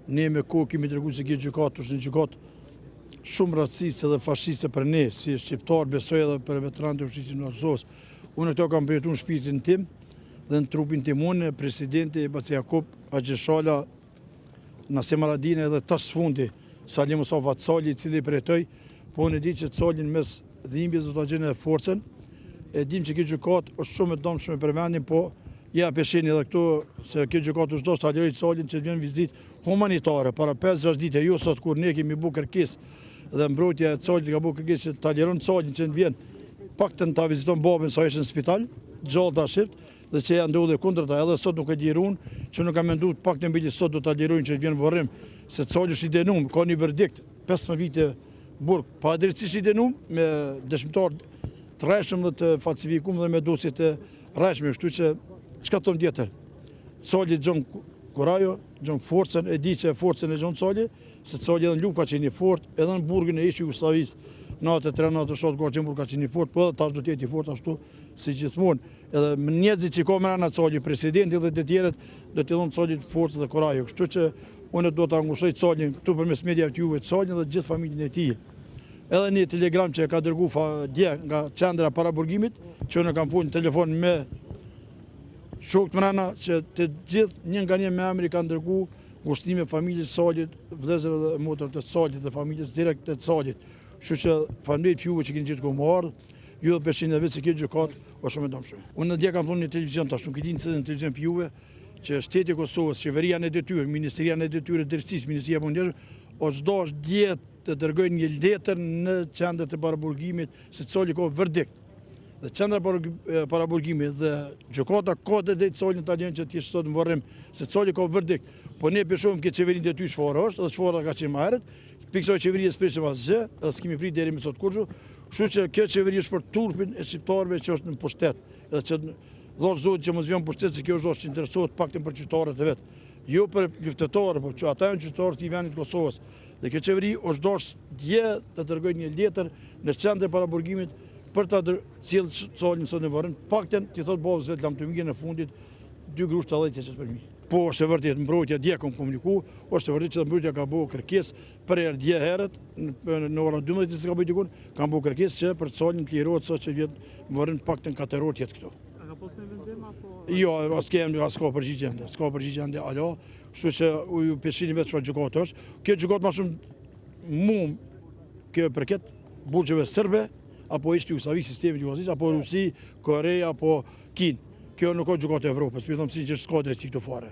Ne me kohë kemi tregu se kjo gjykatë është një gjykatë shumë raciste dhe fashiste për ne, si shqiptar, besoj edhe për veteranët e ushtrisë të Kosovës. Unë këto kam përjetu në shpirtin tim dhe në trupin tim unë, presidenti Baca Jakup, Haxhi Shala, Nasim Haradinaj edhe tash së fundi, Sali Mustafa Cali, i cili përjetoi, po unë e di që Calin mes dhimbjes do ta gjenë edhe forcën. E dim që kjo gjykatë është shumë e dëmshme për vendin, po ja pe shihni edhe këtu se kjo gjykatë është dashtë ta lirojë Calin që të vjen vizitë humanitare para 5-6 ditë jo sot kur ne kemi bu kërkesë dhe mbrojtja e Calit ka bu kërkesë që ta liron Calin që të vjen paktën ta viziton babën sa ishte në spital, gjallë ta shiftë, dhe që ja ndodhi kundërta, edhe sot nuk e lirun, që nuk ka mendu të paktën bile sot do ta lirojnë që të vjen vorrim, se Cali është i dënum, ka një verdikt, 15 vite burg, padrejtësisht i dënum, me dëshmitar të rrejshëm dhe të falsifikum dhe me dosje të rrejshme, kështu që çka të them tjetër. Cali gjon kurajo, gjon forcën, e di që forcën e gjon Cali, se Cali edhe në luftë ka qenë i fort, edhe në burgun e ish Jugosllavisë, 93, 97, ka qenë burg ka qenë i fort, po edhe tash do të jetë i fort ashtu si gjithmonë. Edhe me njerëzit që ka mrena Cali, presidenti dhe të tjerët, do t'i dhonë Calit forcë dhe kurajo. Kështu që unë do ta ngushtoj Calin këtu përmes mediave të juve, Calin dhe gjithë familjen e tij. Edhe një telegram që e ka dërgu fa, dje nga qendra paraburgimit, që unë kam punu në telefon me shokët mrena, që të gjithë një nga një me emri kanë dërgu ngushtime familjes Calit, vëllezërve dhe motrave të Calit dhe familjes direkt të Calit. Kështu që faleminderit juve që keni gjithë kohë më ardhë, ju dhe pe shihni vetë se kjo gjykatë është shumë e dëmshme. Unë dje kam thonë në televizion, tash nuk e di në cilin televizion për juve, që shteti i Kosovës, qeveria në detyrë, Ministria në detyrë e Drejtësisë, Ministria e Punëve, është dashtë dje të dërgojnë një letër në qendër të paraburgimit se Cali ka verdikt. Dhe qendra e paraburgimit dhe gjykata ka të drejtë Calin ta lënë që të jetë sot në varrim se Cali ka verdikt. Po ne po shohim këtë qeverinë detyrë çfarë është dhe çfarë ka qenë më herët. Prej kësaj qeverie s'presim asgjë, edhe s'kemi prit deri më sot kurrgjë. Kështu që kjo qeveri është për turpin e shqiptarëve që është në pushtet, edhe që dhashtë Zoti që mos vjen pushtet se kjo është dashtë që interesohet paktën për qytetarët e vet. Jo për luftëtarë, por që ata janë qytetarë të vendit të Kosovës. Dhe kjo qeveri është dashtë dje të dërgojë një letër në qendër paraburgimit për ta sjellë Calin sot në varrim, paktën t'i thotë babës vet lamtumirën e fundit, dy grusht të dhjetë që për mi. Po është e vërtetë mbrojtja dje kom komuniku, është e vërtetë që mbrojtja ka bërë kërkesë për herë dje herët, në ora 12 se ka bëjë dikun, kanë bërë kërkesë që për Calin të lirohet sot që vjen në varrim paktën 4 orë të jetë këtu. A ka pasur një vendim apo? Jo, as kem, as ka përgjigje ende, s'ka përgjigje ende alo, kështu që ju pe shihni vetë çfarë gjykatë është. Kjo gjykatë më shumë mu kjo përket burgjeve serbe apo ish Jugosllavi, sistemit Jugosllavisë apo Rusi, Kore apo Kinë. Kjo nuk ka gjykatë e Evropës, po them sinqerisht s'ka drejtësi këtu fare.